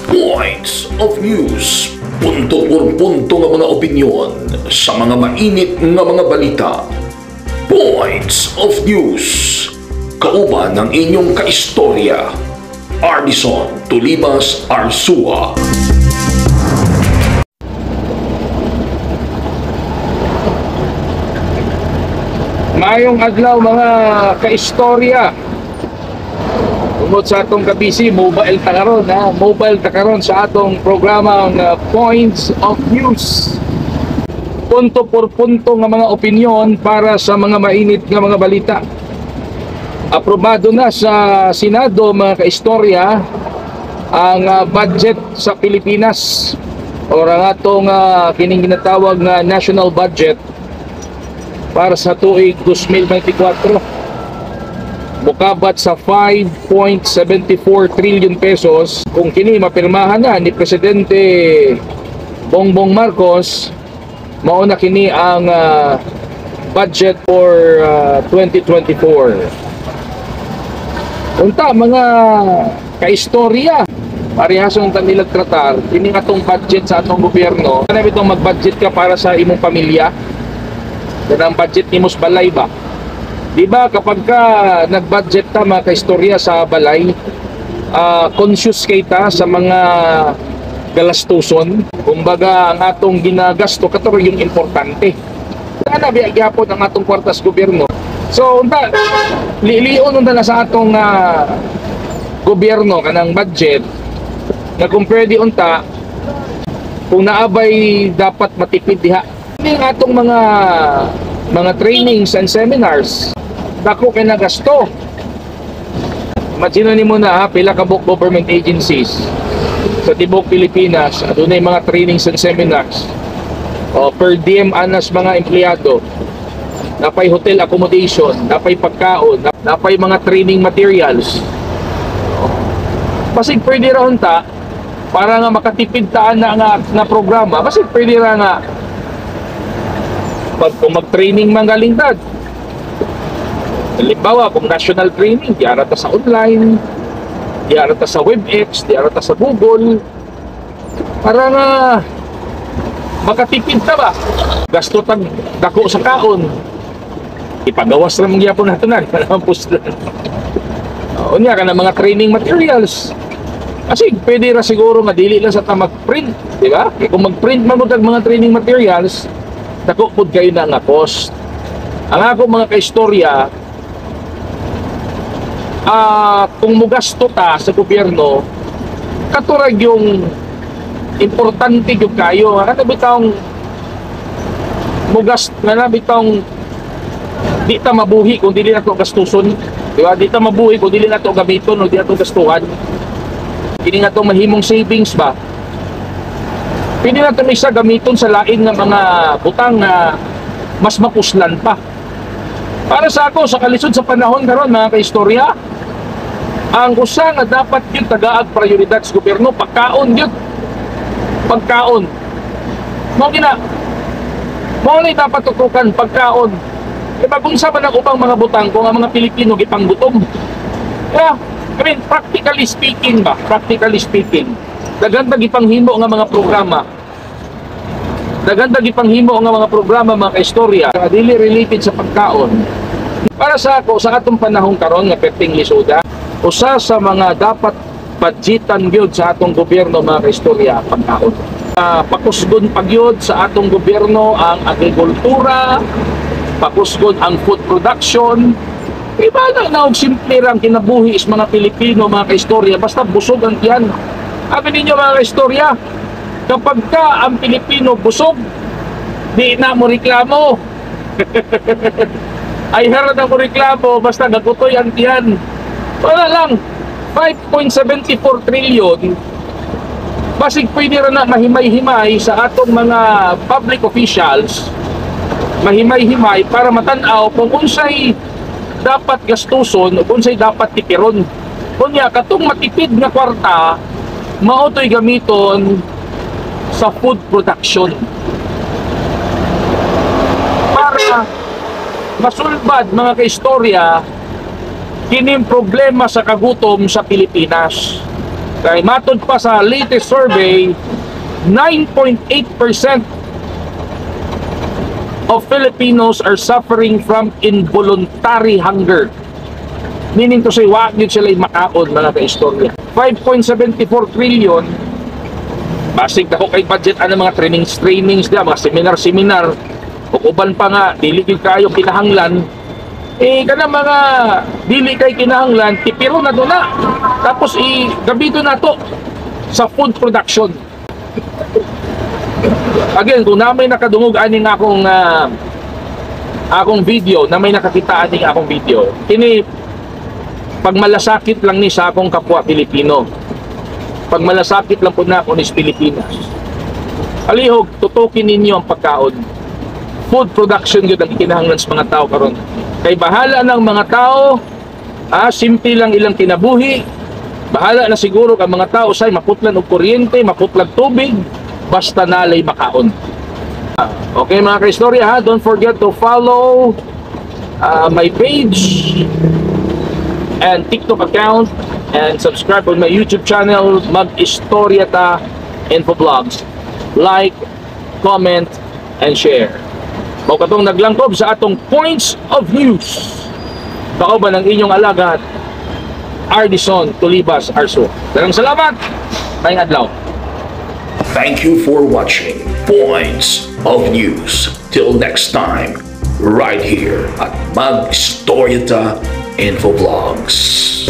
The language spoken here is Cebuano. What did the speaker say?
Points of News. Punto por punto nga mga opinyon sa mga mainit nga mga balita. Points of News. Kauban ng inyong kaistorya, Ardison Tulimas Arsua. Maayong adlaw mga kaistorya. Tungod sa atong kabisi, mobile ta karon ha, mobile ta karon sa atong programang Points of News. Punto por punto nga mga opinyon para sa mga mainit nga mga balita. Aprobado na sa Senado, mga kaistorya, ang budget sa Pilipinas o ang atong kining ginatawag nga national budget para sa tuig 2024. Mukabat sa 5.74 trillion pesos. Kung kini mapirmahan na ni Presidente Bongbong Marcos, mao na kini ang budget for 2024. Unta mga kaistorya, parehason ta nilag tratar kini atong budget sa atong gobyerno. Kana bitong mag-budget ka para sa imong pamilya, kanang budget nimo sa balay ba? Di ba kapag ka nag-budget ta mga kaistorya sa balay, conscious kay ta sa mga galastuson. Kumbaga ang atong ginagasto kato yung importante. Ana biya gyapon ang atong kwarta sa gobyerno. So unta lilion unta na sa atong gobyerno kanang budget nga kung pwede unta kung naabay dapat matipid diha. Ang atong mga trainings and seminars dako kay nagasto. Imagine nimo na ha, pila ka buok government agencies sa tibuok Pilipinas adunay mga trainings and seminars. O per diem anas mga empleyado, napay hotel accommodation, napay pagkaon, napay mga training materials. Basig pwede ra unta para nga makatipid taan na nga na programa, basig pwede ra nga pag kung mag-training man galing tad. Halimbawa, kung national training, diara ta sa online, diara ta sa WebEx, diara ta sa Google, para nga makatipid ta ba? Gasto tag dako sa kaon. Ipagawas ra man gyapon nato na, para mapuslan. Unya kana mga training materials. Kasi pwede ra siguro nga dili lang sa ta mag-print, di ba? Kay kung mag-print man mo tag mga training materials, dako pud kayo na nga cost. Ang ako mga kaistorya, kung mugasto ta sa gobyerno, katurag yung importante yung kayo. Nga bitawng mugast, nga bitawng di ta mabuhi kung dili nato gastuson, di ba? Di ta mabuhi kung dili nato gamiton o di nato gastuhan. Kini nga tong mahimong savings ba? Pwede nato misa gamiton sa lain nga mga butang na mas mapuslan pa. Para sa ako, sa kalisod sa panahon karon mga kaistorya, ang usa nga dapat gyud tagaag prioridad sa gobyerno, pagkaon gyud. Pagkaon. Mao gina. Mao ni dapat tutukan pagkaon. E bagunsa man ang ubang mga butang kung ang mga Pilipino gipanggutom. Yeah, I mean, practically speaking ba? Practically speaking, daghan ta gipanghimo nga mga programa. Daghan ta gipanghimo nga mga programa mga kaistorya nga dili related sa pagkaon. Para sa ako, sa atong panahon karon nga perting lisuda, usa sa mga dapat budgetan gyud sa atong gobyerno mga kaistorya, pagkaon. Pakusgon pagyud sa atong gobyerno ang agrikultura, pakusgon ang food production. Iba na naog simple ra ang kinabuhi is mga Pilipino mga kaistorya, basta busog ang tiyan. Abi ninyo mga kaistorya, kapag ka ang Pilipino busog, di na mo reklamo. Ay harad ang mo reklamo, basta gagutoy ang tiyan. Wala lang, 5.74 trillion, basig pwede ra na mahimay-himay sa atong mga public officials, mahimay-himay para matan-aw kung unsay dapat gastuson o kung unsay dapat tipiron. Kunya, katong matipid nga kwarta, mao to'y gamiton sa food production para masulbad mga kaistorya kining problema sa kagutom sa Pilipinas. Kay matod pa sa latest survey, 9.8% of Filipinos are suffering from involuntary hunger. Meaning to say, wa gyud sila makaon, mga kaistorya. 5.74 trillion, basig dako kay budget ano, mga trainings trainings dia, mga seminar seminar ug uban pa nga dili gyud kayo kinahanglan. Eh, kana mga dili kay kinahanglan, tipiro na do na, tapos i gamiton nato sa food production. Again, kung na may nakadungog aning akong video, na may nakakita aning akong video, kini pagmalasakit lang ni sa akong kapwa Pilipino, pagmalasakit lang po na ako ni Pilipinas. Palihog tutukin ninyo ang pagkaon. Food production gyud ang kinahanglan sa mga tao karon, kay bahala ng mga tao, simple lang ilang kinabuhi. Bahala na siguro ang mga tao say maputlan og kuryente, maputlan tubig, basta nalay makaon. Okay, mga kaistorya ha, don't forget to follow my page and TikTok account and subscribe on my YouTube channel, Mag-Istorya Ta Info Vlogs. Like, comment, and share. Mao katong naglangkob sa atong Points of News. Kauban ng inyong alagad, Ardison Tulibas Arso. Daghang salamat! Maayong adlaw. Thank you for watching Points of News. Till next time, right here at Mag-Istorya Ta Info Vlogs.